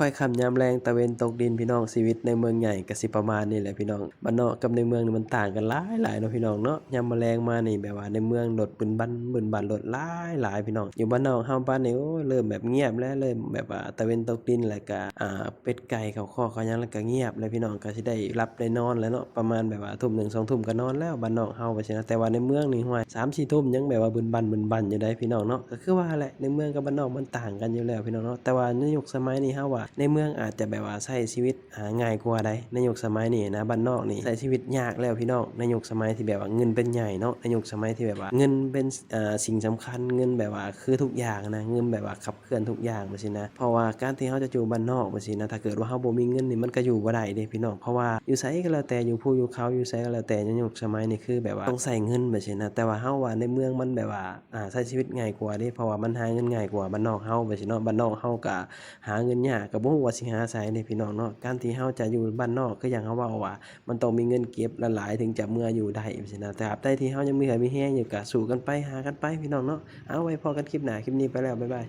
ຄ່ອຍຄ່ຳຍາມແລງ ຕາເວັນຕົກດິນ ພີ່ນ້ອງ, ຊີວິດໃນເມືອງໃຫຍ່ກໍຊິປະມານນີ້ແຫຼະພີ່ນ້ອງ. ບ້ານນອກກັບໃນເມືອງນີ້ມັນຕ່າງກັນຫຼາຍໆເນາະພີ່ນ້ອງເນາະ. ຍາມມາແລງມານີ້ແບບວ່າໃນເມືອງລົດບຶນບັນ ບຶນບັນລົດຫຼາຍໆພີ່ນ້ອງ. ຢູ່ບ້ານນອກເຮົາບັດນີ້ ໂອ້ຍ ເລີ່ມແບບງຽບແລ້ວ, ເລີ່ມແບບວ່າຕາເວັນຕົກດິນ ແລ້ວກະ ອ່າ ເປັດໄກ່ເຂົ້າຄອກເຂົ້າຫຍັງ ແລ້ວກະງຽບແລ້ວພີ່ນ້ອງ, ກະຊິໄດ້ຫຼັບໄດ້ນອນແລ້ວເນາະ ປະມານແບບວ່າທຸ່ມໜຶ່ງ ສອງທຸ່ມກະນອນແລ້ວ ບ້ານນອກເຮົາວ່າຊີ້ນະ. ແຕ່ວ່າໃນເມືອງນີ້ ຫ້ວຍ ສາມສີ່ທຸ່ມຍັງແບບວ່າບຶນບັນ ບຶນບັນຢູ່ໃດ໋ພີ່ນ້ອງເນາະ. ຄືວ່າແຫຼະ ໃນເມືອງກັບບ້ານນອກມັນຕ່າງກັນຢູ່ແລ້ວພີ່ນ້ອງເນາະ. ແຕ່ວ່າໃນຍຸກສະໄໝນີ້ ເຮົາວ່າໃນເມືອງອາດຈະແບບວ່າໃຊ້ຊີວິດ ອ່າ ງ່າຍກວ່າໃດ໋. ໃນຍຸກສະໄໝນີ້ນະ ບ້ານນອກນີ້ໃຊ້ຊີວິດຍາກແລ້ວພີ່ນ້ອງ. ໃນຍຸກສະໄໝທີ່ແບບວ່າເງິນເປັນໃຫຍ່ເນາະ, ໃນຍຸກສະໄໝທີ່ແບບວ່າເງິນເປັນ ອ່າ ສິ່ງສຳຄັນ, ເງິນແບບວ່າຄືທຸກຢ່າງນະ, ເງິນແບບວ່າຂັບເຄື່ອນທຸກຢ່າງແບບຊີ້ນະ. ເພາະວ່າການທີ່ເຮົາຈະຢູ່ບ້ານນອກແບບຊີ້ນະ ຖ້າເກີດວ່າເຮົາບໍ່ມີເງິນນີ້ ມັນກໍຢູ່ບໍ່ໄດ້ເດ້ພີ່ນ້ອງ. ເພາະວ່າຢູ່ໃສກໍແລ້ວແຕ່ ຢູ່ພູຢູ່ເຂົາ ຢູ່ໃສກໍແລ້ວແຕ່ ໃນຍຸກສະໄໝນີ້ ຄືແບບວ່າຕ້ອງໃຊ້ເງິນແບບຊີ້ນະ. ແຕ່ວ່າເຮົາວ່າໃນເມືອງມັນແບບວ່າ ອ່າ ໃຊ້ຊີວິດງ່າຍກວ່າເດ້ ເພາະວ່າມັນຫາເງິນງ່າຍກວ່າບ້ານນອກເຮົາແບບຊີ້ເນາະ. ບ້ານນອກເຮົາກະຫາເງິນຍາກ ກໍບໍ່ຮູ້ວ່າຊິຫາໃສເດ້ພີ່ນ້ອງເນາະ. ການທີ່ເຮົາຈະຢູ່ບ້ານນອກ ຄືຢ່າງເຮົາເວົ້າວ່າ ມັນຕ້ອງມີເງິນເກັບຫຼາຍໆ ເຖິງຈະເມືອຢູ່ໄດ້ແບບຊີ້ນະ. ຕາບໃດທີ່ເຮົາຍັງມີຫື່ອມີແຮງຢູ່ ກະສູ້ກັນໄປ ຫາກັນໄປພີ່ນ້ອງເນາະ. ເອົາ ໄວ້ພໍ້ກັນຄລິບໜ້າ, ຄລິບນີ້ໄປແລ້ວ ບາຍບາຍ.